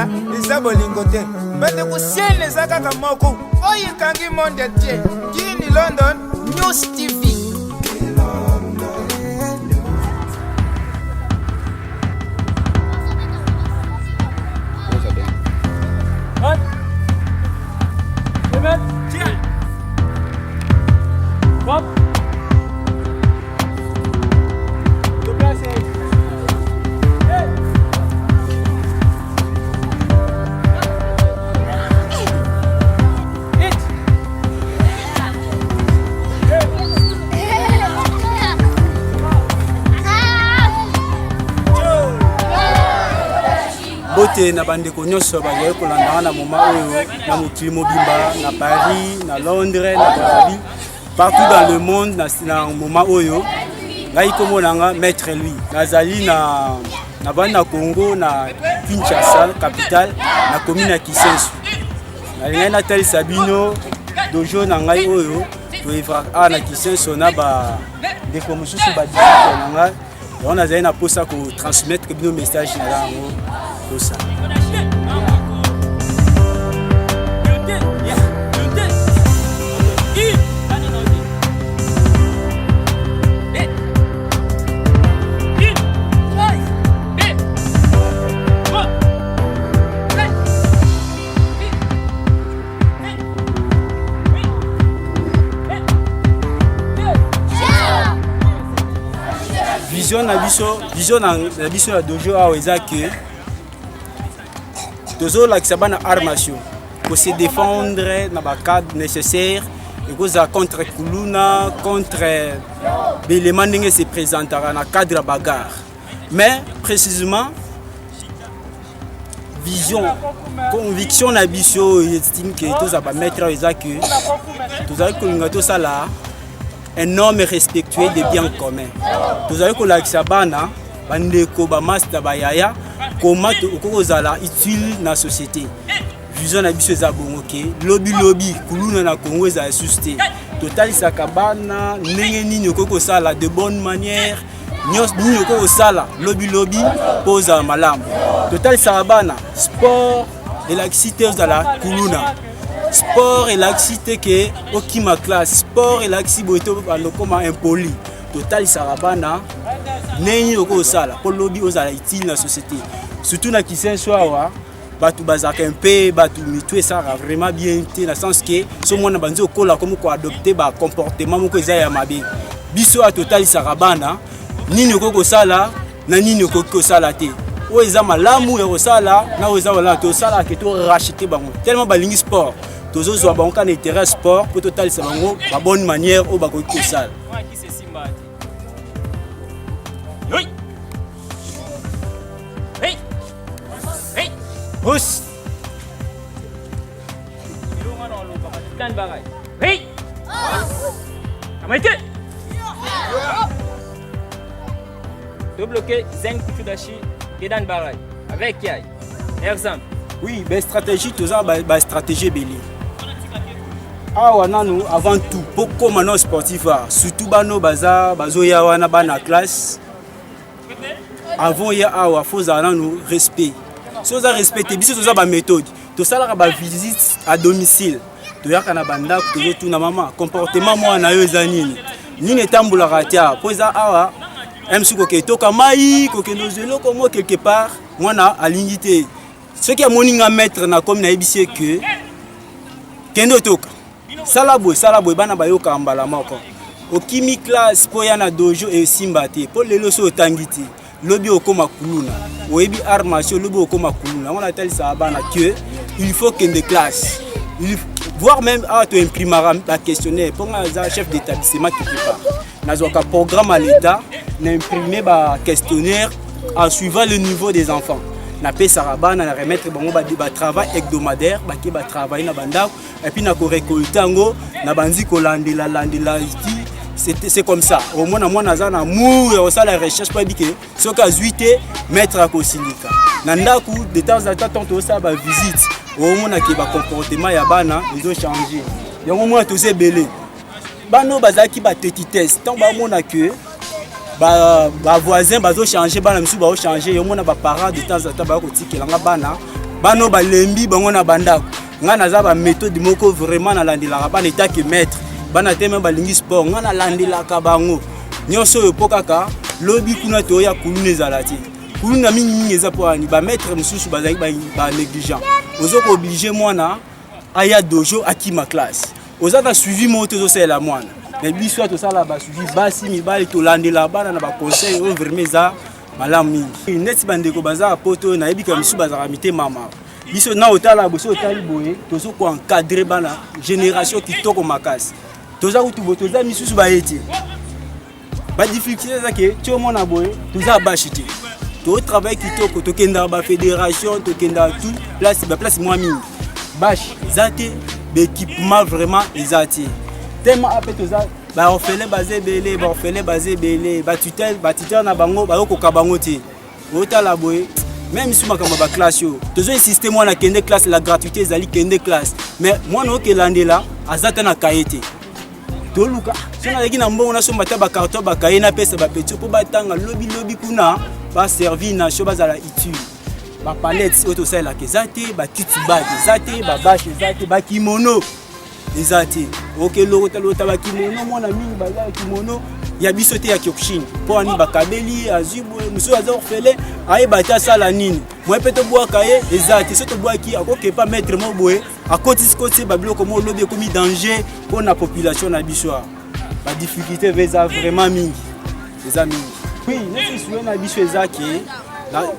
kaka eza bolingo te. Bandeko chaîne eza kaka moko oyo ekangi monde entier. Kini London News TV. Mbote na bandeko nyonso bazali kolanda nga na moma oyo na mokili mobimba na Paris, na Londres, na Brazzaville, partout dans le monde na, na moma oyo ngai kombo na nga Maître Louis. Nazali na navandi na Congo na Kinshasa capitale na commune ya Kisenso. Nalingaki natalisa bino dojo na ngai oyo toevraka awa na Kisenso na ba ndeko mosusu ba disciple na ngai. Yango nazali na mposa ko transmettre bino message na yango kosa. Vision na biso, vision na biso ya dojo awa eza que tozolakisa bana arts martiaux ko se défendre na ba cadre nécessaire ekozala contre kuluna contre belema ndenge se présentaka na cadre ya bagarre mais précisément vision conviction na biso estime que tozala ba maître oyo eza que tozali kolinga tosala un homme respectueux de bien commun tozali kolakisa bana bandeko bamasta bayaya koma okoki kozala utile na société vision na biso eza bongo ke lobilobi kuluna na congo ezala lisusu te totalisaka bana ndenge nini okoki kosala de bonne manière nyonso nini okoki kosala lobilobi mpo ozala malamu totalisaka bana sport elakisi te ozala kuluna sport elakisi te ke okima classe sport elakisi boye te obanda okoma impoli totalisaka bana ndenge nini okoki kosala mpo lobi ozala utile na société surtout na kisenso awa bato bazalaka mpe bato mitu esalaka vraiment bien te na sens ke so mwana banzi okola komi koadopte bacomportement moko eza ya mabe biso awa totalisaka bana nini okoki kosala na nini okoki kosala te oyo eza malamu ya kosala na oyo eza malamu tosalaka ke torachete bango tellement balingi sport tozozwa bango kaka na intérêt sport mpo totalisa bango babonne manière oyo bakoki kosala. Hus. Hey! Amaite! To bloquer Zen Kuchudashi Gedan Barai avec Yai. Exemple. Oui, ben stratégie toza ba, ba stratégie ebele. Awa nanu avant tout po koma no sportif ah, surtout bano baza bazoya wana bana classe avant ya awa faut ozala nanu respect. Si oza respect te biso toza ba méthode. Tosalaka ba visite à domicile. Toyaka na bandako tozotuna mama comportement mwana na yo eza nini? Nini etambolaka te awa? Po eza awa msu kokende toka mai kokende ozwa eloko mo quelque part mwana alingi te soki amoni nga maître na komi nayebisi ye ke kende otoka sala boye sala boye bana bayokaka mbala moko okimi classe mpo ya na dojo esimba te mpo lelo so otangi te lobi okoma kuluna oyebi art martiaux lobi okoma kuluna yango natalisaka bana que il faut kende classe il, voire même awa to imprimaka ba questionnaire mpo nga aza chef d'établissement quelque part nazwaka programme à l'état na imprime ba questionnaire en suivant le niveau des enfants napesaka bana na remettre bango batravail hebdomadaire bake batravaille na bandako epuis na korecolte yango na bandi kolandela landela ti c'est comme ça omona mwana aza na amour ya kosala recherche mpo ayebi ke soki azwi te maître akosilika na ndako de temps en temps ntango tozosala bavisite omona ke bacomportement ya bana ezochange yango mwana toza ebele bana oyo bazalaki ba tetitesse ntango bamona ke bavoisin ba bazochange bana mosusu baochange yo mona baparent de temps en temps baya kotikela nga bana Bana oyo balembi bango na bandako. Ngai naza ba méthode moko vraiment nalandelaka bana etake maître. Bana te me balingi sport, ngai nalandelaka bango nyonso oyo mpo kaka lobi kuna toya kuluna ezala te. Kuluna mingimingi eza mpo ani bamaître mosusu bazali banégligent. Ozo kooblige mwana aya dojo akima classe, oza na suivi moko te ozosalela mwana. Mais biso tosala basuivi, basi mibali tolandela bana na baconseil oyo vraiment eza malamu mingi. Neti bandeko baza ya poto oyo nayebi ka misusu bazalaka mitema mawa. Biso na otala boso otali boye, tozo koencadre bana génération kitoko makasi. Toza kutu boye, toza misusu baye te. Badifficulté eza ke ti omona boye toza bashi te, totravaille kitoko, tokendaka bafédération, tokendaka tout place, baplace mwa mingi bashe eza te, baéquipement vraiment eza te. Tellement ape toza baorphelin baza ebele, baorphelin baza ebele, batutele na bango bayokoka bango te. Otala boye même si makambo ya baklasse oyo tozo insiste mwana kende classe, la gratuité ezali, kende classe, mais mwana okelandela aza ta na kaye te. Toluka so nazalaki na mbongo nasomba ata bacarton bakaye napesa bapetits mpo batanga lobilobi kuna baservir nation, bazala utile. Bapalette oyo tosalelaka eza te, bakiti bag eza te, babashe eza te, bakimono eza te. Okelokota bakimono, mwana mingi baza ya kimono ya biso te ya Kyokushin mpo ani bakabeli azwi boye, mosusu aza orphelin ayeba te asala nini. Moye mpe tobwaka ye eza te, so tobwaki akokepa maître mo boye akotisi kotisi babiloko mo lobi ekomi danger mpo na population na biso. Awa badifficulté ve eza vraiment mingi, eza mingi. Oui, neti souhait na biso eza ke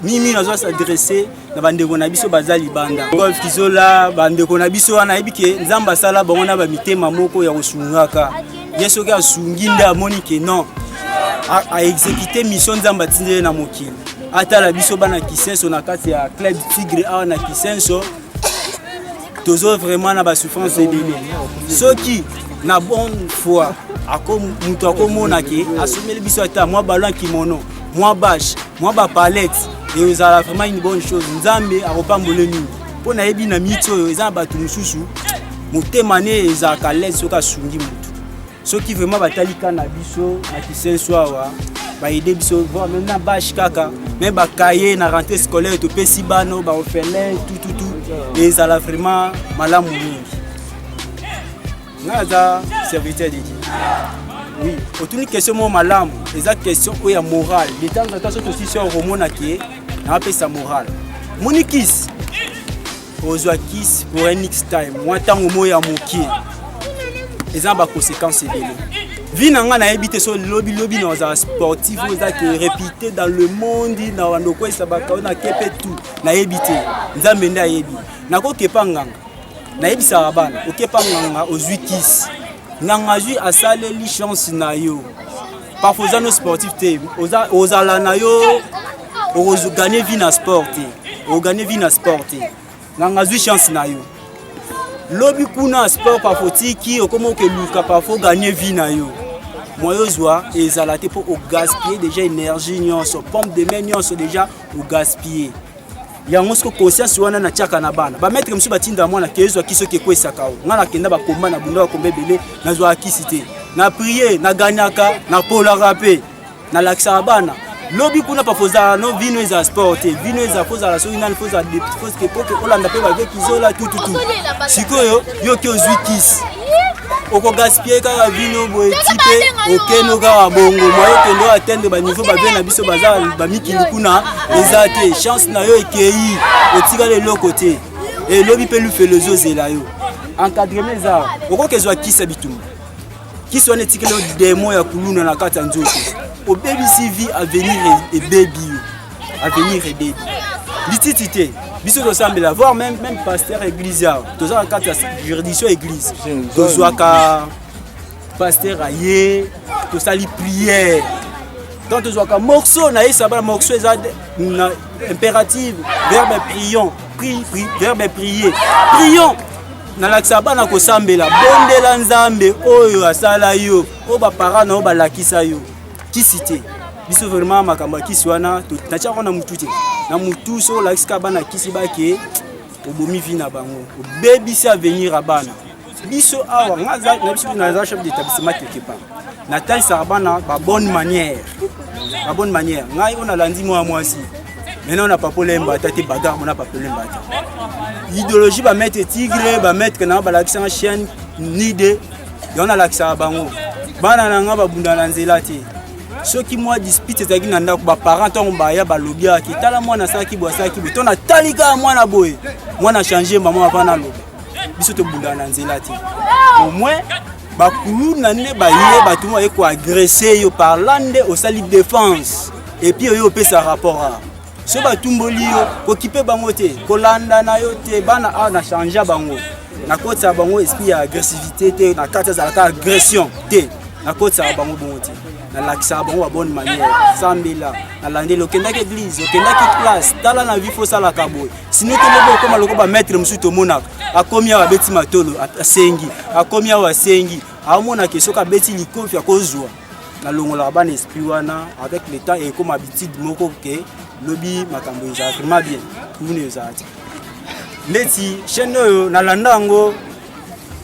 mingi nazo s'adresse na bandeko na biso baza libanda, Golf Kizola, bandeko na biso wana ayebi ke Nzambe asala bango na bamitema moko ya kosungaka ye. Soki asungi nde amoni ke non, aexécute mission Nzambe atindi ye na mokili. Atala biso bana Kisenso na kati ya Club Tigre awa na Kisenso, tozo vraiment na basouffrance ebele. Soki na bonne foi moto akomona ke asomeli biso ata mwa ballon ya kimono, mwa bashe, mwa bapalette, ezala vraiment une bonne chose. Nzambe akopambola mingi mpo nayebi na miti oyo eza na bato mosusu motema ne ezalaka lese soki asungi motu. Soki vraiment batali ka na biso na Kisenso awa, baede biso même na bashe kaka, me bakaye na rentrée scolaire topesi bano baorphelin tututu, ezala vraiment malamu mingi. Ngai aza serviteur de Dieu. Oui, otuni question moko malamu, eza question oyo ya morale. De temps en temps so tosisi oyo okomona ke naapesa morale. Moni kisi, ozwa kisi pour un x time, mwa ntango moko ya mokie, eza na baconséquence ebele. Vie na ngai nayebi te so lobi lobi na ozala sportif oyo eza ke réputé dans le monde na bando okweyisa bakao na kepe tout, nayebi te, Nzambe nde ayebi. Nakokepa nganga, nayebisaka bana, okepa nganga ozwi kisi, nganga azwi asaleli chance na yo. Parfois oza no sportif te, ozala na yo okoganye vie na sport te, okoganye vie na sport te. Nganga azwi chance na yo, lobi kuna sport parfois otiki, okoma okeluka parfois oganye vie na yo, moyo ozwa ezala te mpo ogaspille déjà énergie nyonso, pompe de main nyonso déjà ogaspille yango. Siko conscience wana natiaka na bana. Bamaître mosusu batindaka mwana ke ezwa kisi soki ekwesaka o. Ngai nakenda bakomba na bunda, bakomba ebele, nazwaka kisi te, na prie naganyaka, napolaka mpe nalakisaka bana lobi kuna. Parfois ozala no vino ezala sport te, vino ezala fozala soki nani fozala député poke olanda mpe bave Kizola tututu. Sikoyo yo ke ozwi kisi, okogaspille kaka vino boye ti mpe okeno kaka bongo, moye okende oyo atteindre baniveau bavie na biso baza bamikili kuna eza te. Chance na yo ekei, otikala eloko te, elobi mpe lufelo ezozela yo. Encadrement eza, okoki ezwa kisi ya bitumba, kisi wana etikeli yo demo ya kuluna na kati ya nzoto, obebisi vie, avenir ebebi yo, avenir ebebi. Lititi te, biso tosambela, voire même pasteur église awa, toza na kati ya juridiction église, tozwaka pasteur aye, tosali prière. Tant tozwaka morceau nayesa bana, morceau eza na impérative, verbe prions, pri, pri, verbe prier, prions. Nalakisa bana kosambela, bondela Nzambe oyo asala yo, oyo baparent na yo balakisa yo. Kisi te, biso vraiment makambo ya kisi wana natiaka na mutu te, na mutu. Soki olakisi kaka bana kisi, bake obomi vie na bango, obebisi avenir ya bana. Biso awa nga na biso naza chef d'établissement quelque part, natalisaka bana babonne manière, babonne manière. Ngai oyo nalandi mwa mwasi Maintenant na Papa Lemba ata te bagarre mona Papa Lemba ata. Idéologie ba maître tigre ba maître na balakisa nga chaîne ni de yango nalakisaka bango bana na nga babunda na nzela te soki mwa dispute ezalaki na ndako baparent ntango baya balobi ake tala mwana asalaki boye asalaki boye to natali kaka mwana boye mwana change mama avant naloba biso tobundaka na nzela te au moins bakuluna nde baye bato mo baye koagresse yo par là nde osali défense epuis oyo opesa rapport a so batumboli yo kokipe bango te kolanda na yo te bana awa na changea bango nakotisaka bango esprit ya agressivité te na kati azalaka agression te nakotisaka bango bongo te nalakisaka bango babonne manière sambela nalandeli okendaki église okendaki classe tala na vie fosalaka boye sino te lobi okoma lokola bamaître mosusu tomonaka akomi awa abeti matolo asengi akomi awa asengi aomonaka soki abeti likofi akozwa nalongolaka bana esprit wana avec le temps ekoma habitude moko ke lobi makambo ezala vraiment bien kuna ezala te ndeti chaîne oyo nalanda yango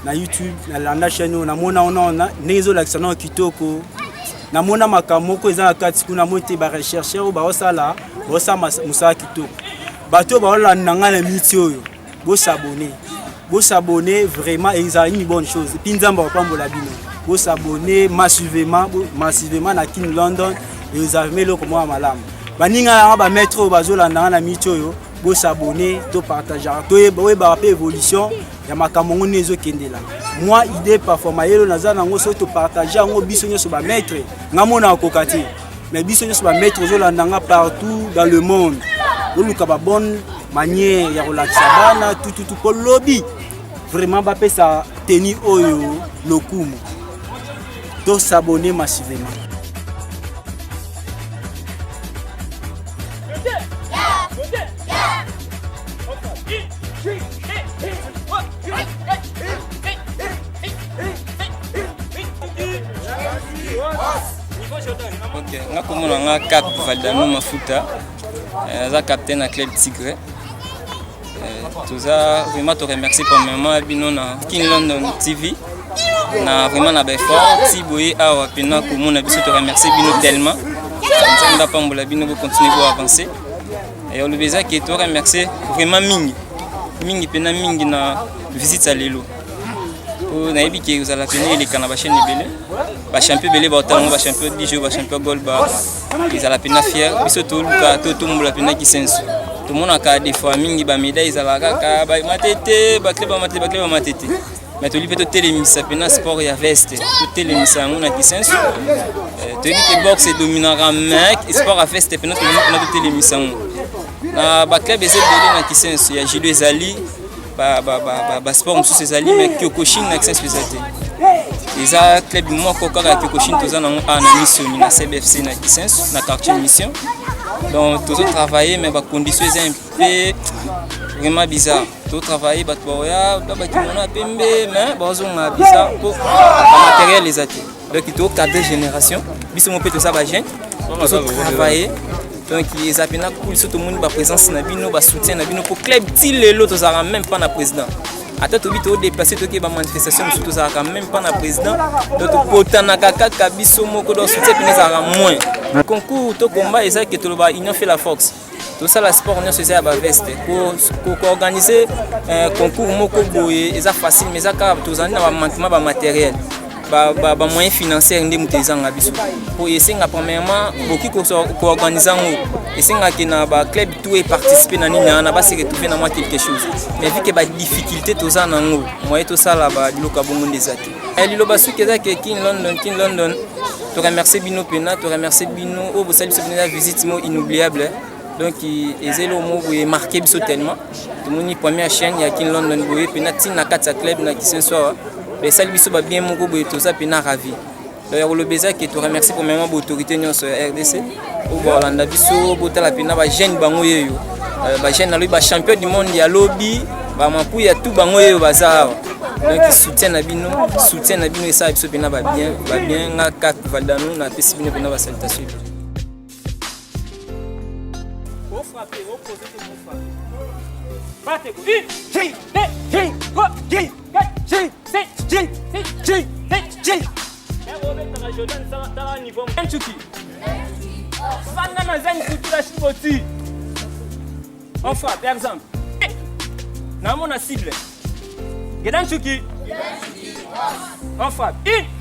na youtube nalanda chaîne oyo namona ona ndenge ezolakisa nao kitoko namona makambo moko eza na kati kuna moi te barecherche oyo baosala baosala mosala kitoko bato oyo baolanda ngai na miti oyo bosabone bosabone vraiment ezala une bonne chose epuis nzambe akopambola bino bosabone massivement massivement na king london ezala vraimen eloko moko ya malamu baninga yanga bamaître oyo bazolanda ngai na miti oyo bosabone to partageaka toyebaka mpe évolution ya makambo yango nde ezokendela mwa idée parfois mayele naza nango soki topartage yango biso nyonso bamaître ngai mona akoka te mais biso nyonso bamaître ozolanda nga partout dans le monde oluka babonne manière ya kolakisa bana tututu mpo lobi vraiment bapesa teni oyo lokumu tosabone massivement. Ok, nga kombo na nga Cap Valdano Mafuta, eh, naza capitaine na club Tigre. Eh, toza vraiment to remercier premièrement bino na King London TV na vraiment na baeffort ti boye awa mpena komona biso to remercier bino tellement nzambe apambola bino bocontinue bo avancer eh, olobi eza ke to remercier vraiment mingi mingi mpena mingi na visite ya lelo po nayebi ke ozala pene eleka na bachaîne ebele bachampion ebele baotango bachampion dijo bachampion golba ezala mpena fier biso toluka totombola mpena kisenso tomonaka des fois mingi bamédaille ezalaka kaka matete baclub ya matete baclub ya matete mais toli mpe totelemisa mpena sport ya veste totelemisa yango na kisenso eh, toyebi ke boxe edominaka mais sport ya veste mpena tolingi mpena totelemisa yango na baclub eza ebele na kisenso ya judo ezali basport mosusu ezali mais kyokushin na kisenso eza te eza club moko kaka ya kyokushin toza nango awa na missioni na cbfc na kisenso na quartier mission donc tozo travailler mais bacondition eza un peu vraiment bizarre totravaille bato baoya bakimono ya pembe mais bazonga bizarre mpo bamateriel eza te donc tocadre génération biso mo mpe toza bajeune tozo travailler donc eza mpena cool so tomoni baprésence na bino basoutien na bino mpo club ti lelo tozalaka même pas na président ata tobi todeplace toke bamanifestation mosusu tozalaka même pas na président donc topotanaka kaka biso moko donc soutien mpena ezalaka moins concours to combat eza ke toloba union fait la force tosala sport nyonso eza ya baveste koorganize euh, concours moko boye eza facile mais eza kaka tozali na bamanquement bamateriel bamoyen financière nde moto ezanga biso mpo esenga premièrement boki koorganize yango esengaki na baclub tout eparticipe na nini wana base retrouve na mwa quelque chose mais vu ke badifficulté toza nango moyen tosala biloko ya bongo nde eza te eh, liloba suki eza ke kin london kin london To remercier bino pena, to remercier bino oyo bosali biso pena visite mo inoubliable. Donc eza eloko moko boye marqué biso tellement. Tomoni première chaîne ya Kin London boye pena ti na kati ya club na Kisenso awa. Esali biso ba bien moko boye toza pena ravi. Donc ya koloba eza ke to remercier premièrement ba autorité nyonso ya RDC oyo balanda biso botala pena ba jeune bango yeyo. Euh, ba jeune nalobi ba champion du monde ya lobi ba mampuya tout bango yeyo baza awa. Donc soutien na bino, soutien na bino esala biso pena ba bien, ba bien nga Kat Valdano na pesi bino pena ba salutation. Fanda na zen kutu la shiboti. On frappe, exemple. Namona cible. Gedan Shuki. On frappe. Une.